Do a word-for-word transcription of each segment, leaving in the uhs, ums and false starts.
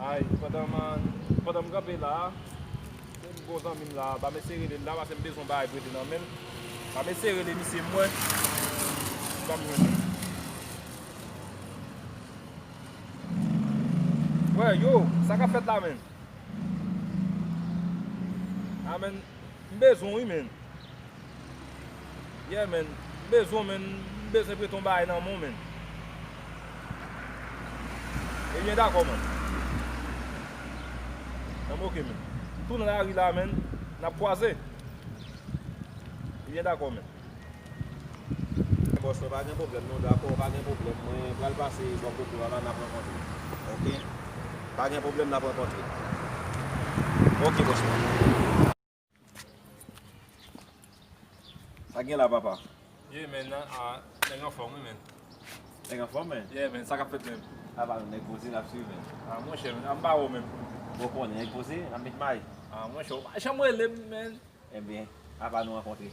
Ay, pandan m, pandan m kanpe la, se yon bon zanmi m la, ba m eseye rele l la, paske m bezwen yon bagay prete nan men l. Ba m eseye rele misye m wè si m pa m jwenn li. Wè, yo, sa k ap fèt la, menn? A, menn, m bezwen w wi, menn. Yeah, menn, m bezwen w, menn, m bezwen prete yon bagay nan men w, menn. Ebyen, dakò, menn. Nan m oke, menn. M tou nan lari la, menn, n ap kwaze. Ebyen, dakò, menn. Bòs mwen, pa gen pwoblèm non, dakò, pa gen pwoblèm. Mwen pral pase bò kote w la, n ap rankontre. Oke? Pa gen pwoblèm, n ap rankontre. Oke, bòs mwen. Sa gen la, papa? Yeah, menn, a, nèg anfòm, wi, menn. Nèg anfòm, menn? Yeah, menn, sa k ap fèt, menn? Apa, nèg poze, n ap swiv, menn. A, monchè, menn, a m ba w, menn. Bon, konnen, nèg poze, n ap met may. A, monchè, w pa janm rele m, menn. Ebyen, apa nou rankontre.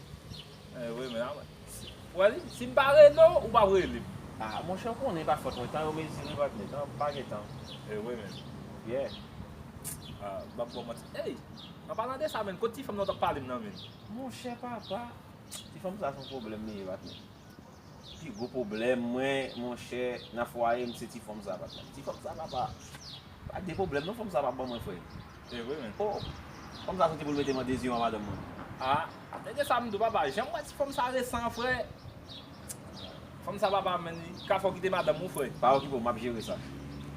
Eh, wi, men, ah, si, w wè li, si m pa rele w, ou p ap rele m. Ah, monchè, w konnen pa fòt mwen. Tan yo mezire, patnè. Tan pa gen tan. Eh, wi, men. Yeah. Ah, m p ap ba w manti. Ey, an palan de sa, menn, kot ti fanm nan w t ap pale m nan, menn? Monchè, papa, ti fanm sa se yon pwoblèm li ye, patnè. Pi gwo pwoblèm mwen, monchè, nan fwaye m, se ti fanm sa, patnè. Ti fanm sa, papa, pa de pwoblèm non, fanm sa p ap ban mwen, frè. Se vre, menn. Oh, fanm sa soti pou l mete m an deziyèm a madanm mwen. Ah, tande sa m di w, papa, jan m wè ti fanm sa resan, frè. Fanm sa, papa, menn, li ka fè w kite madanm ou, frè. Pa okipe w, m ap jere sa.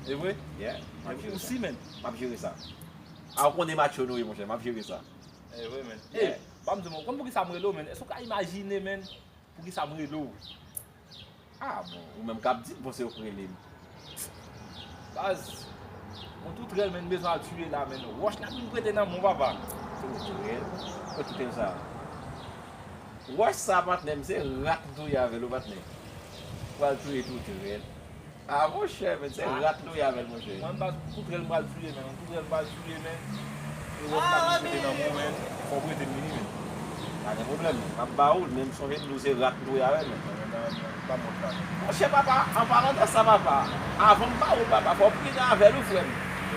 Se vre? Yeah, m ap jere sa. Ou si, menn? M ap jere sa. Ah, ou konnen macho nou ye, monchè, m ap jere sa. Se vre, menn. Yeah. Ey, ban m di w, ou konn poukisa m rele w, menn? Èske w ka imajine, menn? Poukisa m rele w? Ah, bon, ou menm k ap di m, bon, se ou k rele m. Baz, yon toutrèl, menn, m bezwen al tiye la, menn. Wòch la vin prete nan men w, papa. Toutrèl? Kot toutrèl sa? Wòch sa, patnè m, se rat m touye avè l, wi, patnè. Pral touye toutrèl. Ah, monchè, men se rat nou ye avè l, monchè. Mwen, m pa toutrèl m pral tiye, men. Toutrèl m pral tiye, men. E wòch la vin prete nan men w, men. Fò w prete m vini, men. Pa gen pwoblèm, m ap ba ou l, men m sonje m di w se rat nou ye avè l, men. Ban m wòch la, men. Monchè, papa, an palan de sa, papa, avan m ba ou l, papa, fò w prine avè l, wi, frè m.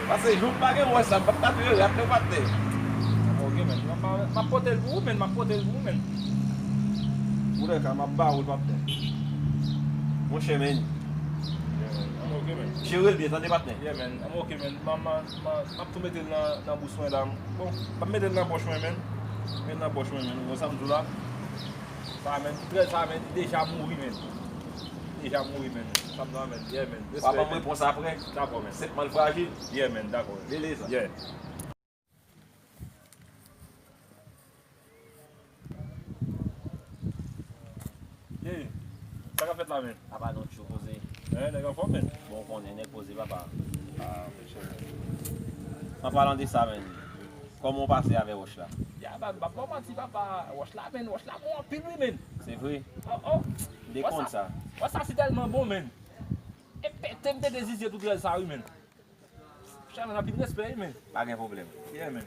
Paske jou m pa gen wòch la, m p ap ka touye rat, non, patnè. Ok, men. M ap, m ap pote l pou ou, men. M ap pote l pou ou, men. Pou lè ka, m ap ba ou l, patnè. Monchè, men. Yeah, man. I'm okay, man. Jere l byen, tande, patnè. Yeah, man. I'm okay, man. M, m, m, m ap tou mete l nan, nan bous mwen la. Bon, m ap mete l nan pòch mwen, man. Mete l nan pòch mwen, man. Ou wè sa m di w la? Sa, man, toutrèl sa, man, li deja mouri, man. Li deja mouri, man. Sa m di w la, man. Yeah, man. Respè, man. W a ban m repons apre. Dakò, man. Senpman l frajil. Yeah, man. Dakò, man. Rele sa. Yeah. Hey, sa k ap fèt la, men? Apa, nou tjou poze. Eh, nèg anfòm, men. Bon, ou konnen, nèg poze, papa. Ah, monchè. An palan de sa, men, kòman w pase avè wòch la? Ya, ba, m p ap ba w manti, papa. Wòch la, men, wòch la bon anpil, wi, men. Se vre? Oh, oh. M te konn sa. Wòch sa si tèlman bon, men. E pete m pete zizye toutrèl sa, wi, men. Chairman, anpil respè, wi, men. Pa gen pwoblèm. Yeah, man.